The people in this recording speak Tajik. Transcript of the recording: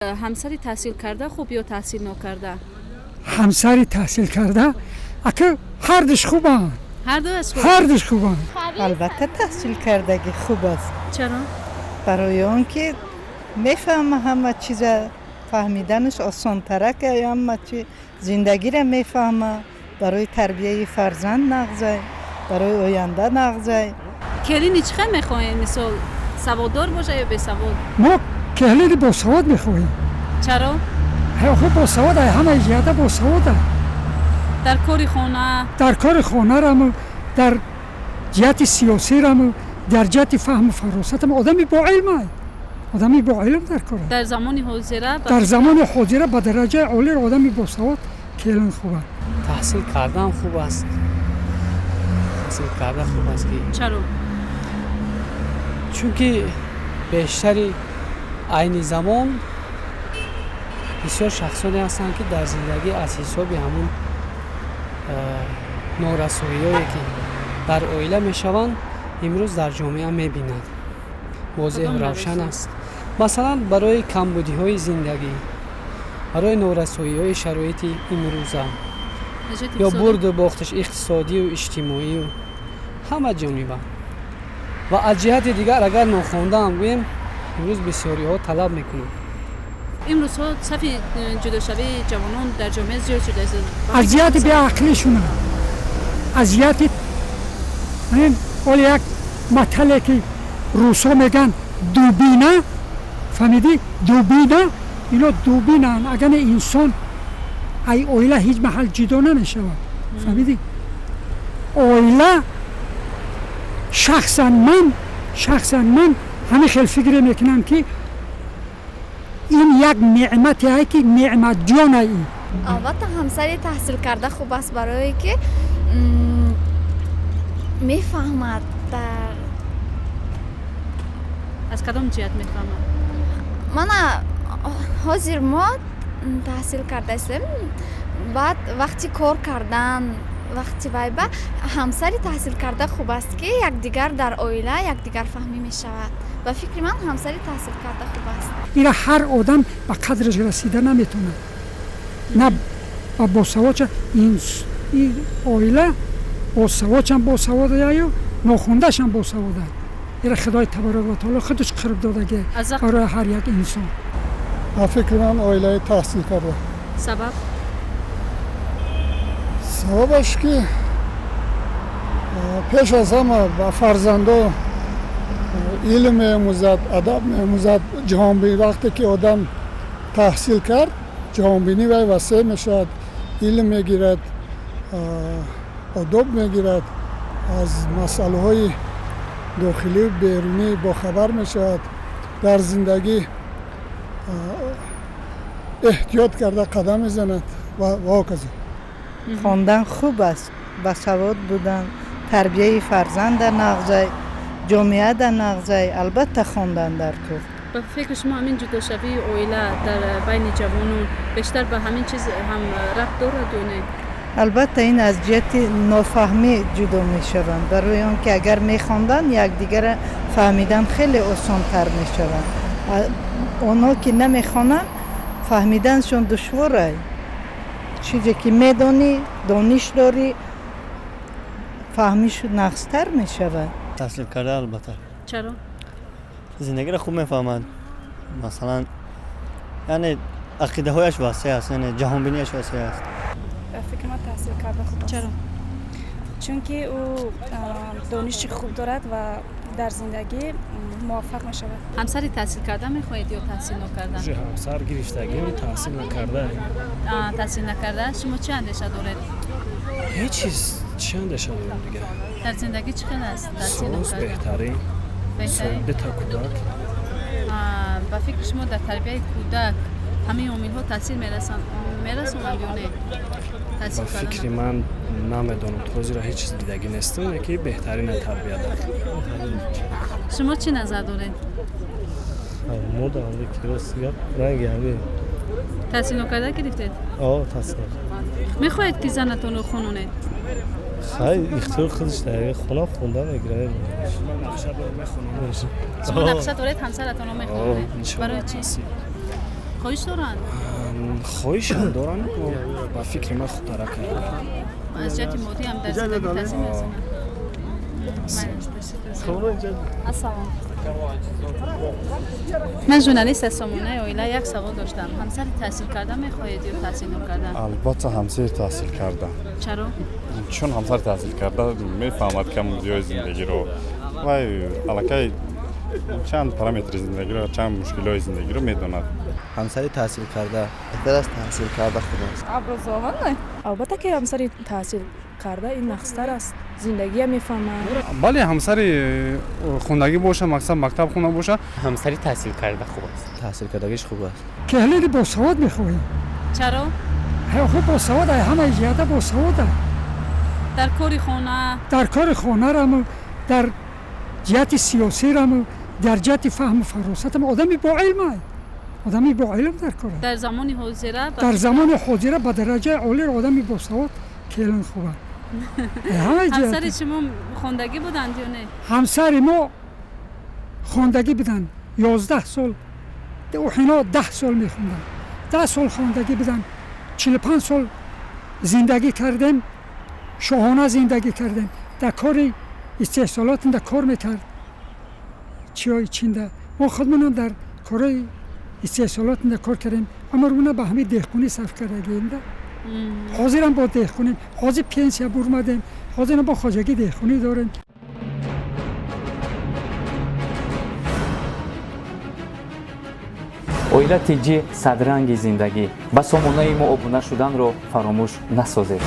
Ҳамсари таҳсилкарда хуб ё таҳсил нокарда? Ҳамсари таҳсилкарда, ака, ҳардуш хубанд. Ҳардуаш хуб. Ҳардуш хубанд. Албатта, таҳсилкардагӣ хуб аст. Чаро? Барои он ки мефаҳма, ҳама чиза фаҳмиданаш осонтарак, ҳама чи зиндагиро мефаҳма, барои тарбияи фарзанд нағзай, барои оянда нағзай. Келини чӣ хел мехоҳед, мисол, саводдор боша ё бесавод? Мо келини босавод мехоҳем. Чаро? Охи, босавод ай ҳамаи ҷиҳата босавода. Дар кори хона? Дар кори хонараму, дар ҷиҳати сиёсираму, дар ҷиҳати фаҳму фаросатам одами боилмай, одами боилм дар кор. Дар замони ҳозира Дар замони ҳозира ба дараҷаи олӣ одами босавод келин хуб аст. Таҳсил кардан хуб аст, таҳсил кардан хуб аст, ки Чаро? Чунки бештари айни замон бисёр шахсоне ҳастанд, ки дар зиндагӣ аз ҳисоби ҳамун норасоиҳое, ки дар оила мешаванд, имрӯз дар ҷомеа мебинанд, возеҳу Кадом равшан норасоӣ? аст. Масалан, барои камбудиҳои зиндагӣ, барои норасоиҳои шароити имрӯза Наҷоти ё иқтисодӣ? бурду бохташ иқтисодию иҷтимоию ҳама ҷониба. Ва аз ҷиҳати дигар, агар нохондаам гӯем, имрӯз бисёриҳо талаб мекунанд. Имрӯзҳо сафи ҷудошавии ҷавонон дар ҷомеа зиёд шудааст. Аз ҷиҳати беақлишуна, аз ҷиҳати ин ҳоли як матале, ки русҳо мегӯянд, дубина, фаҳмидӣ? Дубина, ино дубинаанд. Агар не, инсон ай оила ҳеҷ маҳал ҷудо намешавад, фаҳмидӣ? Оила, шахсан ман ҳамин хел фикре мекунам, ки ин як неъмате ай, ки неъматҷона ин. Албатта, ҳамсари таҳсилкарда хуб аст, барое ки мефаҳмад дар Аз кадом ҷиҳат мефаҳмад? Мана, ҳозир мо таҳсил кардаистем, баъд вақти кор кардан, вақти вайба ҳамсари таҳсилкарда хуб аст, ки якдигар дар оила якдигарфаҳмӣ мешавад. Ба фикри ман, ҳамсари таҳсилкарда хуб аст. Ира ҳар одам ба қадраш расида наметавонад, на ба босаводча. Ин оила босаводчам босаводаю, нохондашам босавода. Ира Худои табарак ва таоло худаш қурб додагӣ Аз вақт барои ҳар як инсон. Ба фикри ман, оилаи таҳсил карда. Сабаб? Сабабаш ки пеш аз ҳама ба фарзандо илм меомӯзад, адаб меомӯзад, ҷаҳонбинӣ. Вақте ки одам таҳсил кард, ҷаҳонбинӣ вай васеъ мешавад, илм мегирад, одоб мегирад, аз масъалаҳои дохилию берунӣ бохабар мешавад, дар зиндагӣ эҳтиёт карда қадам мезанад ва ҳоказо. Хондан хуб аст, басавод будан тарбияи фарзанда нағзай, ҷомеада нағзай, албатта, хондан дар кор. Ба фикри шумо, ҳамин ҷудошавии оила дар байни ҷавонон бештар ба ҳамин чиз ҳам рабт дорад ё не? Албатта, ин аз ҷиҳати нофаҳмӣ ҷудо мешаванд, барои он ки агар мехонданд, якдигара фаҳмидан хеле осонтар мешаванд. Онҳо ки намехонанд, фаҳмиданшон душворай. Чизе ки медонӣ, дониш дорӣ, фаҳмиш нағзтар мешавад. Таҳсил карда, албатта. Чаро? Зиндагиро хуб мефаҳмад, масалан, яъне ақидаҳояш васеъ аст, яъне ҷаҳонбинияш васеъ аст. Ба фикри ман, таҳсил карда хуб аст. Чаро? Чунки ӯ дониши хуб дорад ва дар зиндагӣ муваффақ мешавад. Ҳамсари таҳсилкарда мехоҳед ё таҳсил нокарда? Уже ҳамсар гирифтагим, таҳсил накарда. Таҳсил накарда. Шумо чӣ андеша доред? Ҳеҷ чиз, чӣ андеша дорем дигар? Дар зиндагӣ чӣ хел аст таҳсил Соз. нокарда? Беҳтарин. Беҳтарин? Дута кӯдак. Ба фикри шумо, дар тарбияи кӯдак ҳамин омилҳо таъсир мерасонанд ё не? Ба Таҳсил фикри кардан. ман, намедонам, то ҳозира ҳеҷ чиз дидагӣ нестам, ки беҳтарина тарбия дар. Шумо чӣ назар доред? Модам, рост гап, ранги ҳамин. Таҳсил нокарда гирифтед? О, таҳсил. Мехоҳед, ки занатонро хононед? Хай, ихтиёр худаш дар хона, хонда мегирад. Шумо нақша доред, ҳамсаратонро мехононед? Барои чӣ? Хоҳиш доранд? Хоҳишам доранд, ба фикри ман хубтарак. Аз ҷиҳати моддӣ ҳам дар зиндагӣ таъсир мерасонад. Ассалом, ман журналист аз сомонаи оила, як савол доштам: ҳамсари таҳсилкарда мехоҳед ё таҳсил нокарда? Албатта, ҳамсари таҳсилкарда. Чаро? Чун ҳамсари таҳсилкарда мефаҳмад камбудиҳои зиндагиро, вай аллакай чанд параметри зиндагиро, чанд мушкилиҳои зиндагиро медонад. Ҳамсари таҳсилкарда беҳтар аст, таҳсилкарда хуб аст. Образованный. Албатта ки ҳамсари таҳсилкарда ин нағзтар аст, зиндагия мефаҳмад. Бале, ҳамсари хондагӣ боша, мақсад мактаб хонда боша. Ҳамсари таҳсилкарда хуб аст. Таҳсилкардагиш хуб аст. Келини босавод мехоҳем. Чаро? Хуб, босавод, ҳамаи ҷиҳата босавода. Дар кори хона? Дар кори хонараму, дар ҷиҳати сиёсираму, дар ҷиҳати фаҳму фаросатам одами боилм, одами боилм дар кор. Дар замони ҳозира? Дар замони ҳозира ба дараҷаи олиро одами босавод келин хуба. Ҳамсари шумо хондагӣ буданд ё не? Ҳамсари мо хондагӣ буданд 11 сол, ҳино 10 сол мехонданд, 10 сол хондагӣ буданд. 45 сол зиндагӣ кардем, шоҳона зиндагӣ кардем. Дар кори истеҳсолот дар кор мекард, чиёи чинда. Мо худмонам дар корои истеҳсолот кор кардем. Умрмона ба ҳамин деҳқонӣ сарф кардагиемда. Ҳозирам бо деҳқонӣ, ҳозир пенсия бурмадем, ҳозирам бо хоҷагӣ деҳқонӣ дорем. Оила ТҷИ, садранги зиндагӣ. Ба сомонаи мо обуна шуданро фаромӯш насозед.